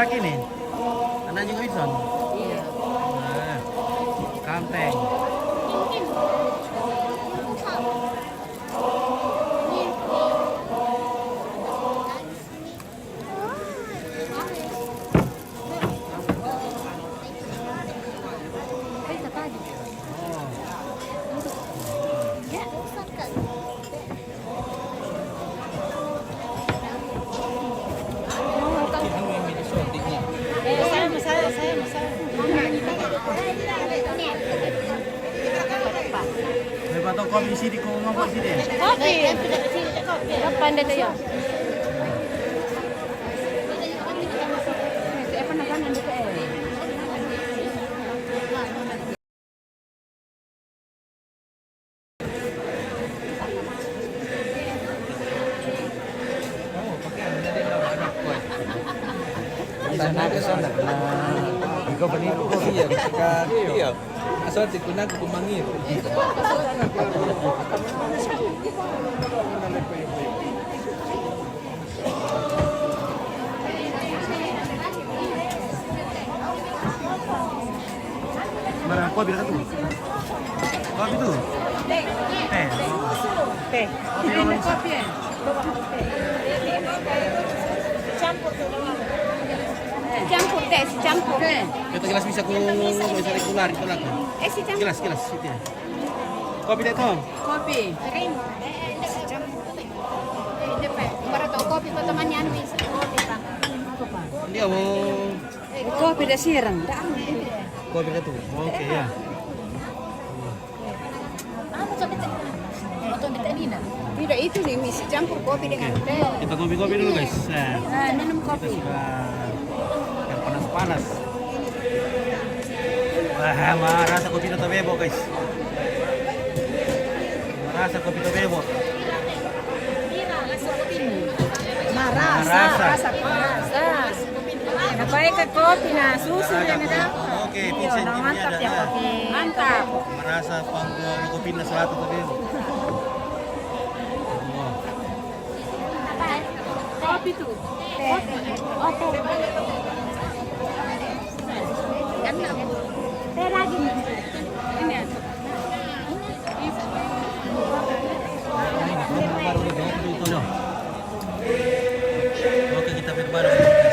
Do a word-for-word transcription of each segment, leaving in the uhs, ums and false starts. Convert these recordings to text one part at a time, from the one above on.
Lagi nih. Anak juga Wilson? Iya. Nah, Kanteng. May patong kopi sini ko ngomong sini. Kopi. Kapan dia tayo? Ikaw ba nito? Iya, ka, iya. Asal ti kunang kumangit. Mara, kopi na ka tu. Kopi tu. Teh. Teh. Kopi, kopi, eh. Campur teh, campur. Kita gelas bisa ku, bisa regular itu lah. Eh, si campur. Gelas, gelas, situ ya. Kopi deh, Tom. Kopi. Para tau kopi ko teman yan, bisa kopi, Pak. Dia mau Kopi da sirang, da. Kopi da tu. Oke, ya. Anu, coba teh. Motor di tadi, nah. Tidak, itu nih, misi campur kopi dengan teh. Kita kopi-kopi dulu, guys. Nah, minum kopi. Kita sudah yang panas-panas. Wah, marasa kopi na tabebo, guys. Marasa kopi tabebo. Marasa. Marasa. Marasa. Nabae ka kopi na susu na na da. Oke, pinsan, no, mantap ya, kopi. Mantap. Marasa pang kopi na selatan tadi. Kopi tu. Oke. Kan teh lagi. Ini. Oke, kita berbareng.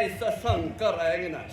Sasangkar ayang ina.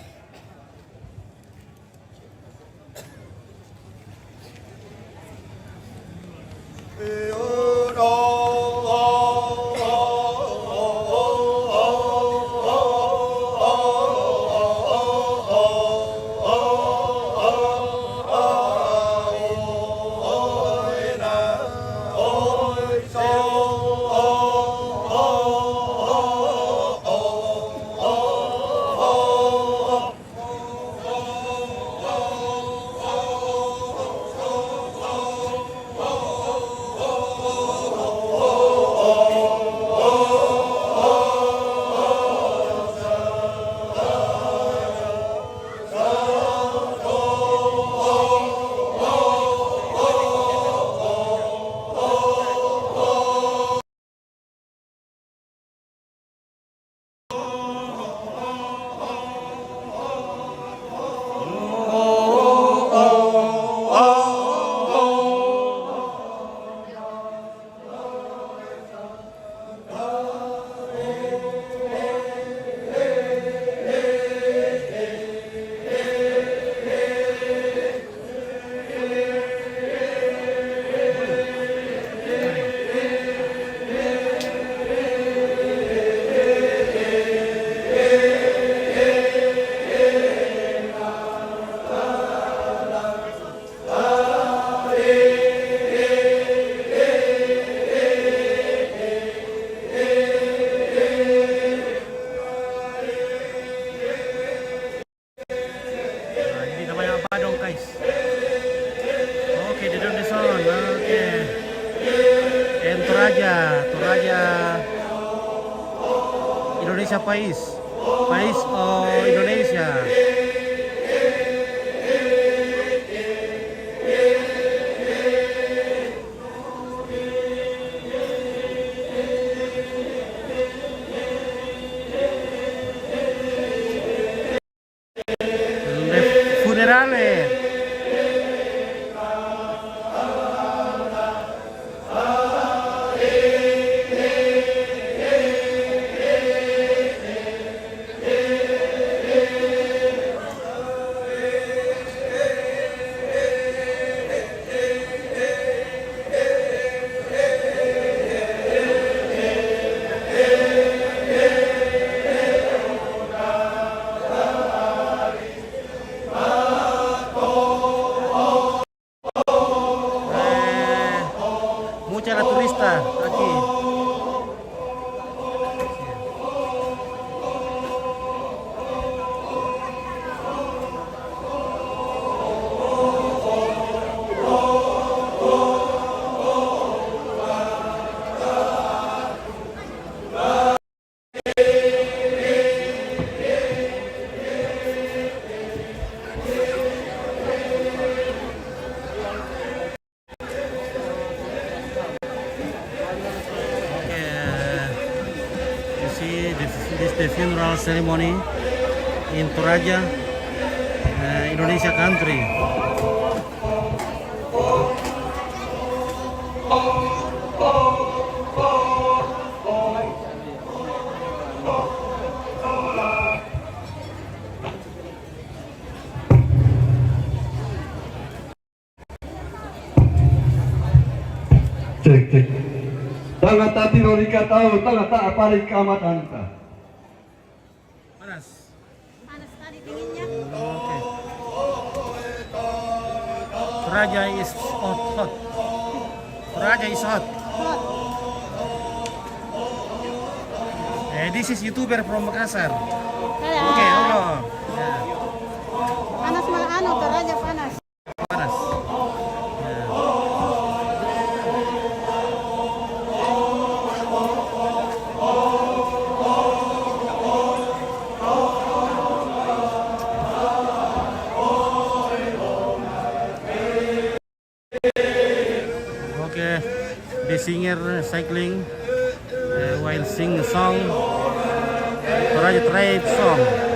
Nah, ini namanya badong, guys. Oke, di dalam di sana. Oke. En Toraja, Toraja Indonesia Pais. Pais, oh, Indonesia. Funerale. Eh, mucha la turista aquí. Okay, you see the, this the funeral ceremony in Toraja, uh, Indonesia country. Cek, cek. Tangata tiro rika tau, tangata apari kama tanta. Panas. Panas tadi dinginnya. Okay. Toraja is hot, hot. Toraja is hot. Hot. Eh, this is YouTuber from Makassar. Hello. Okay, hello. Yeah. Panas malah anu, Toraja panas. Panas. Ya. Okay, the singer cycling, uh, while sing a song, Toraja tribe song.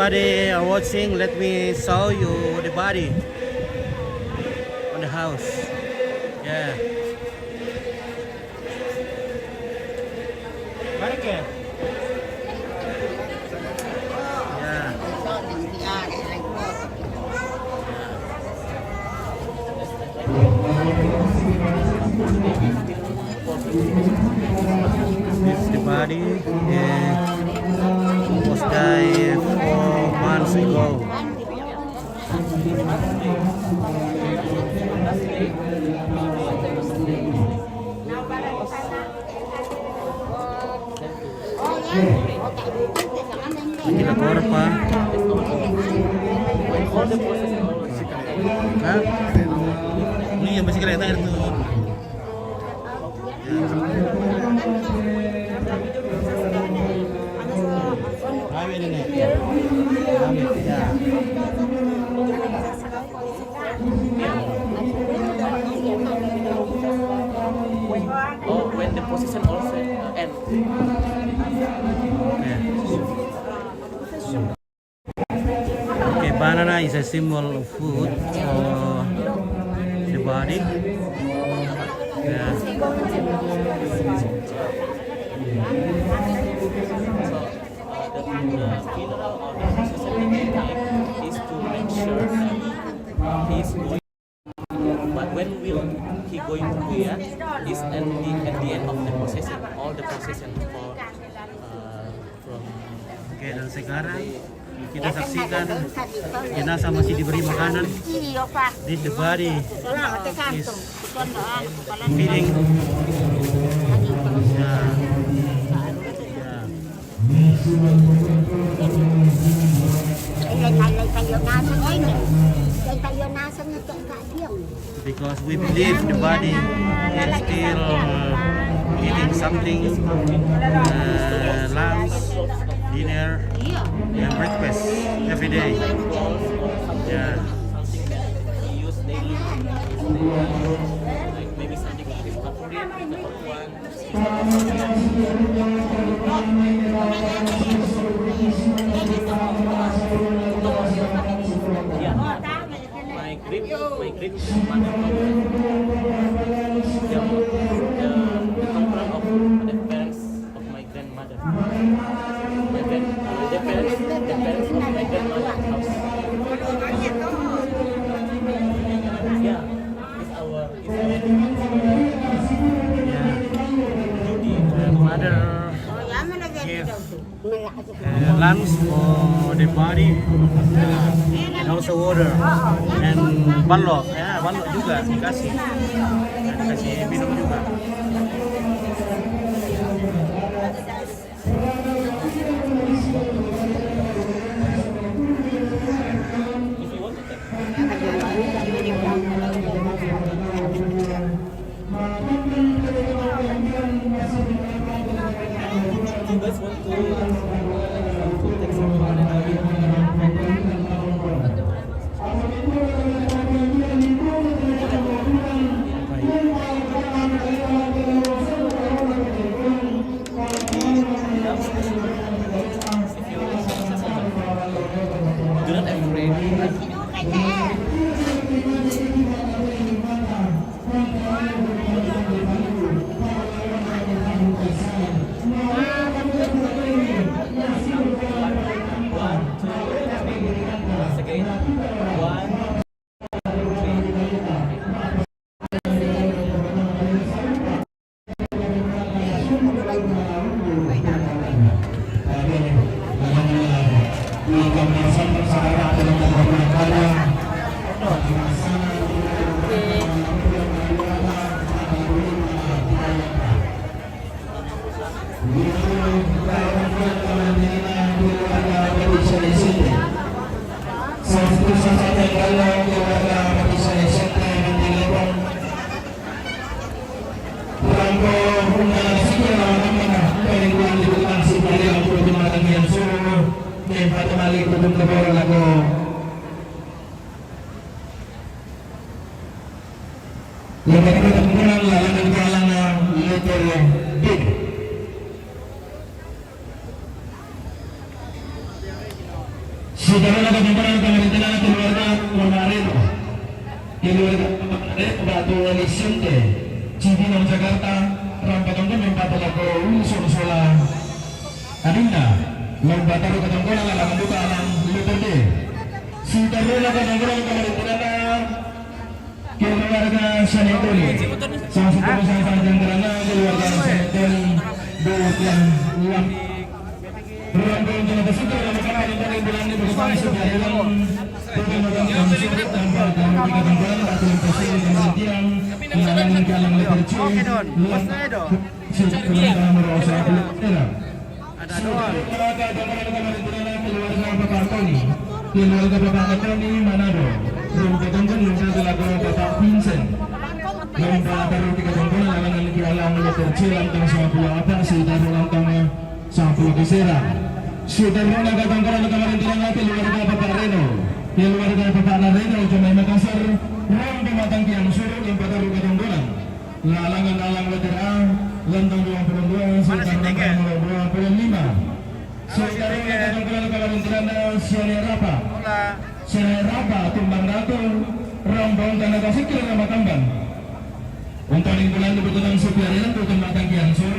Everybody are watching. Let me show you the body on the house. Yeah. Balik ya? Yeah. This is the body. Yeah. Almost died four months ago. Aquí la cuerpa. Ha? Ini yang masih kena itu. Oh, when the position also uh, end. Okay, banana is a symbol of food for the body. Yeah. So, uh, the, the funeral or the procession at the time is to make sure that he is going. But when will he going to be? Yeah? Is at the, at the end of the procession. All the procession for uh, from. Okay, dan sekarang kita saksikan jenazah masih diberi makanan. This the body is feeding. Yeah. Yeah. Because we believe the body is still uh, eating something, uh, lunch, dinner, and breakfast every day. Yeah. My great, my great grandmother, the, the, the uncle of the parents of my grandmother. The, grand- the parents, the parents of my grandmother house. Yeah, it's our, it's our duty. Mother gave uh, lunch for the body, uh, and also water and balok. Ya, balok juga dikasih. Dikasih minum juga. Lepas itu, kemudian lalangan kalangan letter D. Saudara, katakan keluarga, keluarga Warna Reno. Keluarga Warna Reno, Batu Elisente, Cibinong, Jakarta, rang patongkon mempatu lako Ulu Solo Sola Adinda, lomba taru katongkonan lalangan duka alang letter D. Saudara, katakan keluarga, keluarga Sanetoni, salah satu perusahaan jangkarana, keluarga Sanetoni, dua belas uang. Berambang dalam pesisir dalam kapal yang paling berani berkembang sejarah dalam perkembangan yang sulit tanpa kamu kita tenggelam, batu yang pasir yang berhentian, mengalami kalang letter C, luar, keluarga Bapak Tony, keluarga Bapak Tony, Manado, rumah tangga keluarga Bapak Vincent, lomba taruh tiga tongkonan lalangan di alam letter C, lantang sama puluh apa, saudara, lantang sama puluh kesera. Saudara, katakan keluarga, keluarga Bapak Reno, keluarga Bapak Reno, Jemai Makassar, rang pematang tiang suruh, lomba taruh tiga tongkonan. Lalangan alang letter A, lantang dua puluh dua, saudara, lantang dua puluh lima. Saudara, katakan keluarga, Siane Rapa. Siane Rapa, Tumbang Datu, rombong tanah kasih kira nama tamban. Untuk lingkungan kebetulan sepiarian, bukan matang kian sur,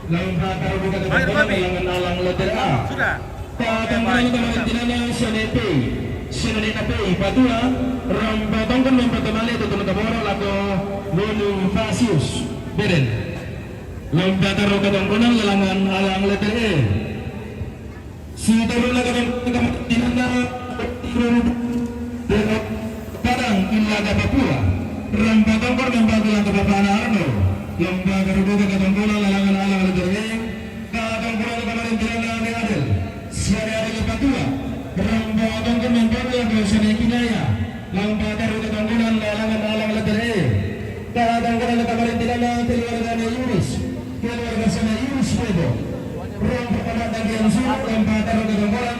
lalu bakar buka tempat, lalangan alang letter A. Sudah. Katakan keluarga, katakan keluarga, Siane P, Siane P, Patua, rombong tongkon mempertemali, tutun keboro, lako Bonifasius Beden. Lomba taruh katongkonan lalangan alang letter E. Saudara, katakan keluarga, katakan keluarga, Padang Ilaga Papua. Rang patongkon membantu langkah Bapak Arno. Lomba taruh katongkonan lalangan alang letter E. Katongkonan kemarin tidak ada Adel. Siapa ada lepas dua. Rang patongkon membantu langkah Siane Kinaya. Lomba taruh katongkonan lalangan alang letter E. Katongkonan kemarin tidak ada keluarga Yuris. Keluarga Siane Yuris Bebo. Rang pertama bagian surat lomba taruh katongkonan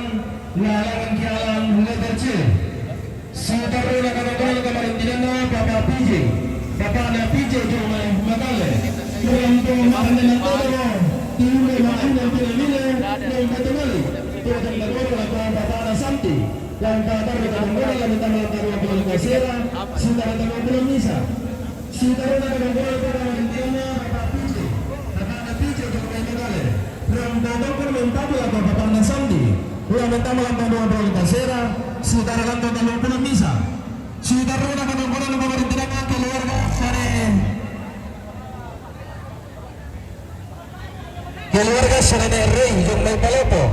lalangan kialang letter C. Saudara, katakan keluarga, kemarin tidak ada Bapak P J. Bapak ada P J Jomai Makale. Rang patongkon membantu langkah Timur Makan dan Pinamile. Lomba kembali. Bukan negara lakukan Bapak ada Santi. Lomba taruh katongkonan, lalu tambah dua puluh lima sera, saudara, tambah belum bisa. Saudara, katakan keluarga, kemarin tidak ada Bapak P J. Bapak ada P J Jomai Makale. Rang patongkon membantu langkah Bapak ada Santi. Lalu tambah dua puluh lima sera, saudara, lantang tambah belum bisa. Saudara, katakan keluarga, kemarin tidak ada keluarga Siane. Keluarga Siane Rei, Jomai Palopo.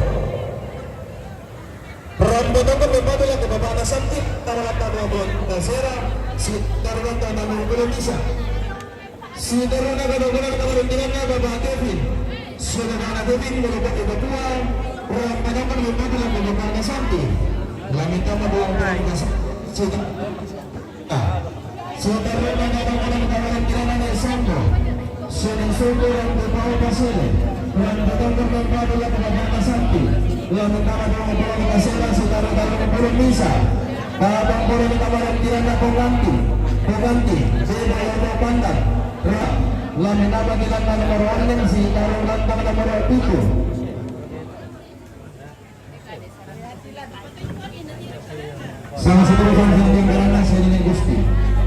Rang patongkon membantu langkah Bapak ada Santi, taruh langkah dua puluh lima sera, saudara, lantang tambah belum bisa. Saudara, katakan keluarga, kemarin tidak ada Bapak Kevin. Saudara, ada Kevin, merupakan Papua. Rang patongkon membantu langkah Bapak ada Santi. Lalu tambah dua puluh lima sera. Saudara, saudara, katakan keluarga, kemarin tidak ada Sambo. Siane Sambo rang patongkon pasele. Rang patongkon membantu langkah Bapak ada Santi. Lalu tambah dua puluh lima sera, saudara, taruh belum bisa. Patongkon kemarin tidak ada pengganti. Pengganti. Beda yang mau pandang. Rang. Lalu tambah tidak ada nomor warning, saudara, lantang nomor tujuh. Salah satu orang yang karena saya ini Gusti.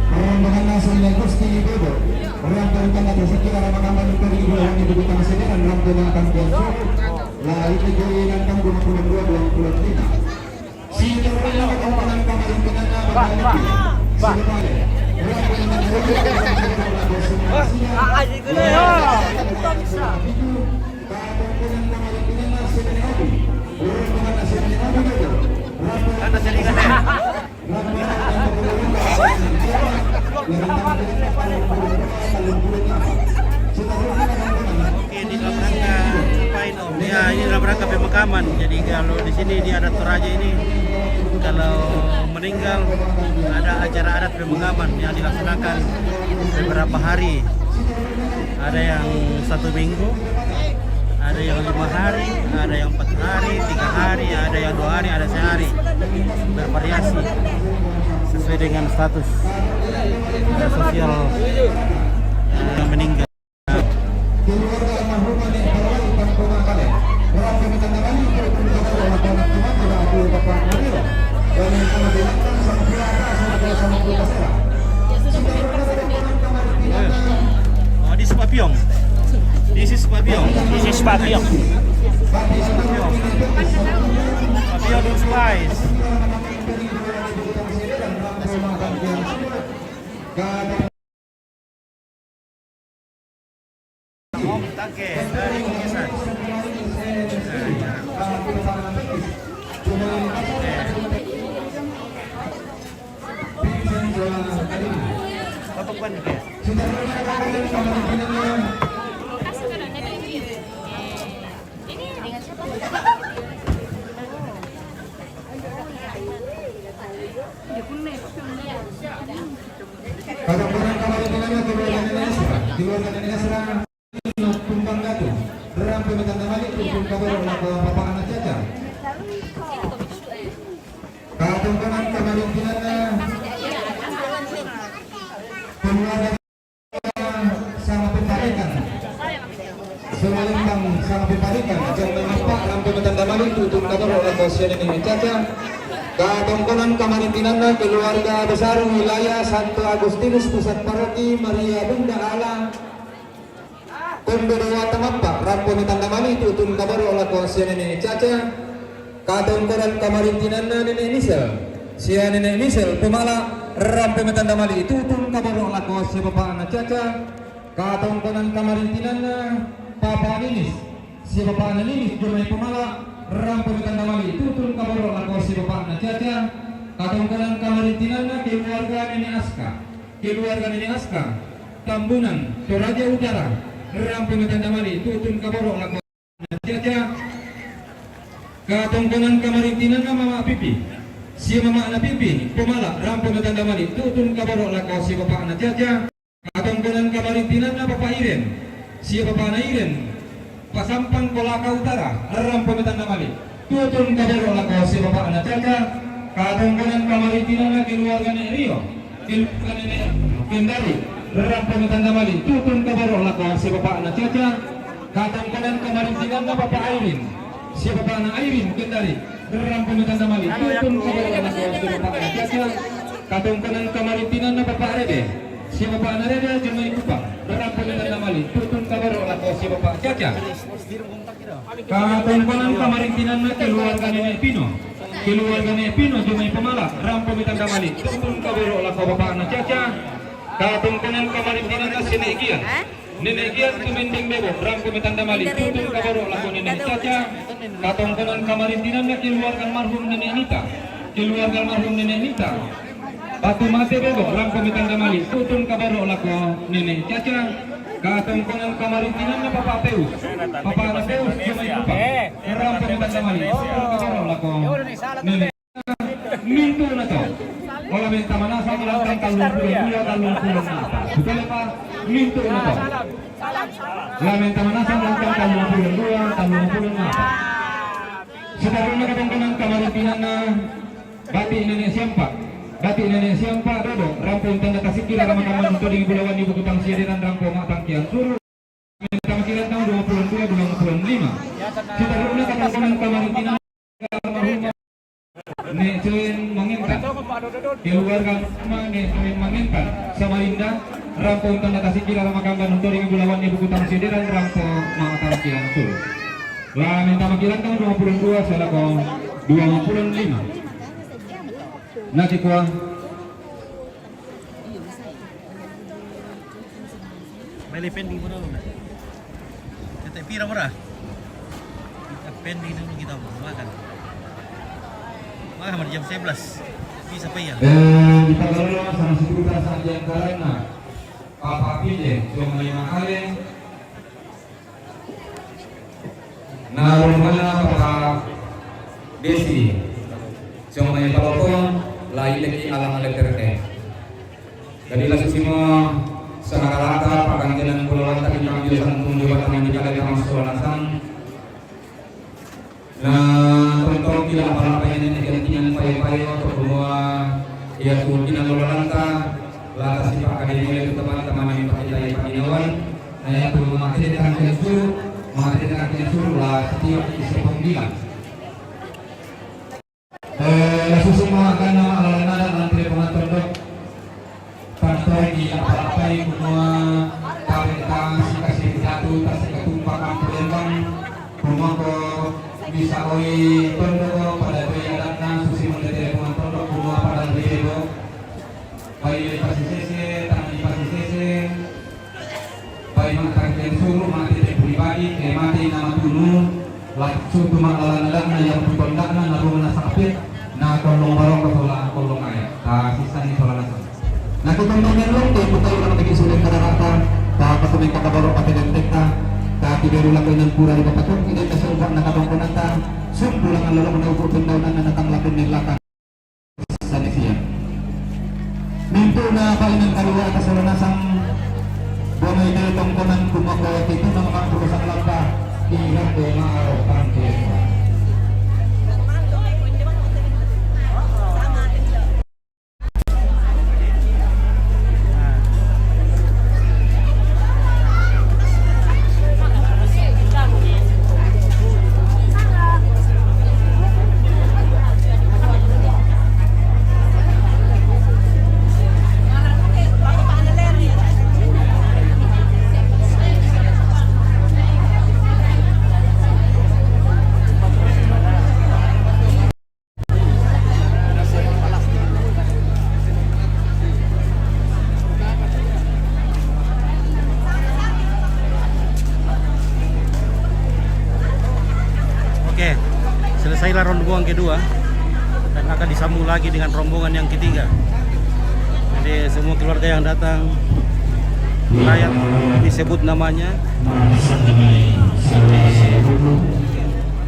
Rombongan saya ini Gusti Bebo. Orang dari tengah desa kira orang akan menjadi dua orang itu bukan sendiri dan orang tua akan biasa. Lah itu jadi dan kan dua puluh dua, dua puluh lima. Si orang yang akan kemarin penanya. Bah, bah, bah. Oke, di dalam rangka apa ini, Om? Ya, ini dalam rangka pemakaman. Jadi kalau di sini di adat Toraja ini, kalau meninggal, ada acara adat pemakaman yang dilaksanakan beberapa hari. Ada yang satu minggu, ada yang lima hari, ada yang empat hari, tiga hari, ada yang dua hari, ada sehari. Bervariasi sesuai dengan status, eh, sosial, eh, yang meninggal. Keluarga almarhum Nek Balai Pampung Akale. Orang kami tanda kali untuk keluarga almarhum Nek Balai Pampung Akale. Guys. Om Tangke dari Bukit Isan. Papakuan ke? Katongkonan kamarintinanna keluarga Nene Esra, keluarga Nene Esra, Tumpang Datu, rampe metandamali, tutun kaboro lako bapakna Caca. Katongkonan kamarintinanna keluarga Sama Peparikan. Sama Lembang, Sama Peparikan. Jam lima Pak, rampe metandamali, tutun kaboro lako sia Nene Caca. Katongkonan kamarintinanna keluarga besar wilayah Santo Agustinus, pusat paroki Maria Bunda Allah. Kondo Dewata Mappa, rampe metandamali, tutun kaboro lako sia Nene Caca. Katongkonan kamarintinanna Nene Misel. Sia Nene Misel, Pemala, rampe metandamali, tutun kaboro lako sia bapakna Caca. Katongkonan kamarintinanna Papa Ninis. Sia bapakna Ninis, jomai Pemala, rampe metandamali, tutun kaboro lako sia bapakna Caca. Katongkonan kamarintinanna keluarga Nene Aska. Keluarga Nene Aska, Tambunan, Toraja Utara, rampe metandamali, tutun kaboro lako Caca. Katongkonan kamarintinanna Mama Pipi. Sia mamana Pipi, Pemala, rampe metandamali, tutun kaboro lako sia bapakna Caca. Katongkonan kamarintinanna Papa Iren. Sia bapakna Iren, Pasampang Kolaka Utara, rampe metandamali, tutun kaboro lako sia bapakna Caca. Katongkonan kamarintinanna keluarga Nek Rio. Keluarga Nene Kendari, rampe metandamali, tutun kaboro lako sia bapakna Caca. Katongkonan kamarintinanna Papa Airin, sia bapakna Airin Kendari, rampe metandamali, tutun kaboro lako sia bapakna Caca. Katongkonan kamarintinanna Papa Rede, sia bapakna Rede, jomai Kupang, rampe metandamali, tutun kaboro lako sia bapak Caca. Katongkonan kamarintinanna keluarga Nene Pino. Keluarga Nene Pino, jomai Pemala, rampe metandamali, tutun kaboro lako bapakna Caca. Katongkonan kamarintinanna sia Nene Gian. Nene Gian Tumending Bebo, rampe metandamali, tutun kaboro lako Nene Caca. Katongkonan kamarintinanna keluarga almarhum Nene Nita. Keluarga almarhum Nene Nita. Batu Mate Bebo, rampe metandamali, tutun kaboro lako Nene Caca. Katongkonan kamarintinanna Papa Peus. Papa Peus, jomai Kupang, rampe metandamali, tutun kaboro lako Nene. Mintu na to. Ola menta manasa, langkang tallung pulo dua, tallung pulo napa. Betul apa? Mintu na to. Ola menta manasa, langkang tallung pulo dua, tallung pulo napa. Seterusnya katongkonan kamarintinanna Batik Nenek Siampa. Batik Nenek Siampa, Dodo, rampe tanda kasih kira, ramakan manunto di bulawan di buku tangsiaderan, rampo mak tangkian suru. Tamakiran tahun dua puluh dua, dua puluh lima. Kita runa katongkonan kamarintinanna almarhumah Nek Cen Mangentan. Keluarga rumah Nek Cen Mangentan. Samarinda, rampo tanda kasih kira, ramakan manunto di bulawan di buku tangsiaderan, rampo mak tangkian suru. Lah, minta makiran tahun dua puluh dua, salako dua puluh lima. Nah, kikuah. Beli pending murah lu, nak? Kata pira murah? Kita pending dulu, kita mau makan. Makan jam sebelas. Bisa apa ya? Eh, di Pagarolo sama seputar saat yang karena Papa Pide, cuma lima kali. Na rumana Papa Desi, cuma yang palopong, lain lagi alang alang terke. Jadi langsung semua sakaralata, pakantinan pulawanta di kami santung di batang di kali kami sekolah nasang. Na tontong kila apa-apa ini digantian pai-pai untuk semua ia tuh kinang lolanta, lata sipak kadai mulai ke teman-teman yang pakai tali panginawan. Na ya tuh makasih tangkian suru, makasih tangkian suru lah setiap isi pembilang. Eh, langsung semua akan nama ala nada antri pengatur dok. Pantai di apa-apai kumua, tapi kita sika sing jatuh, tak sika tumpah kampung lembang. Kumua ko bisa oi tondoko pada doi adatna. Te pungantolo kumua padang ribebo. Bai ipasisese, tangan ipasisese. Bai mangkangken suru mate te pribadi, e mate nama tunu. Laksu tuma lalana dana yang putondana na ruma na sakapit. Na kolong baroko sola kolong ae. Ta sisani sola nasa. Na kutondongen long te putalu lang tegi suling kadarata. Ta patumen kakabarok pate dentekta. Ta tiberu lako inan pura di bapatong ide kasumpa na katongkonanta. Sumpu lang alolok na upu pendaunana na tanglapen ni lakang. Sanisia. Mintu na painan kalua atas ronasang. Bongai de tongkonan kumako titu na makang perusak lapa. Ira ko maaro pangke. Oke, selesailah rombongan kedua dan akan disambung lagi dengan rombongan yang ketiga. Jadi semua keluarga yang datang, layak disebut namanya. Jadi,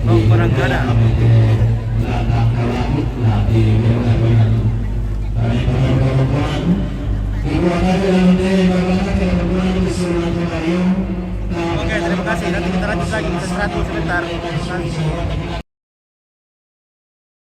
Bang Barangkada. Oke, terima kasih. Nanti kita lanjut lagi, kita seratus sebentar. Terima kasih.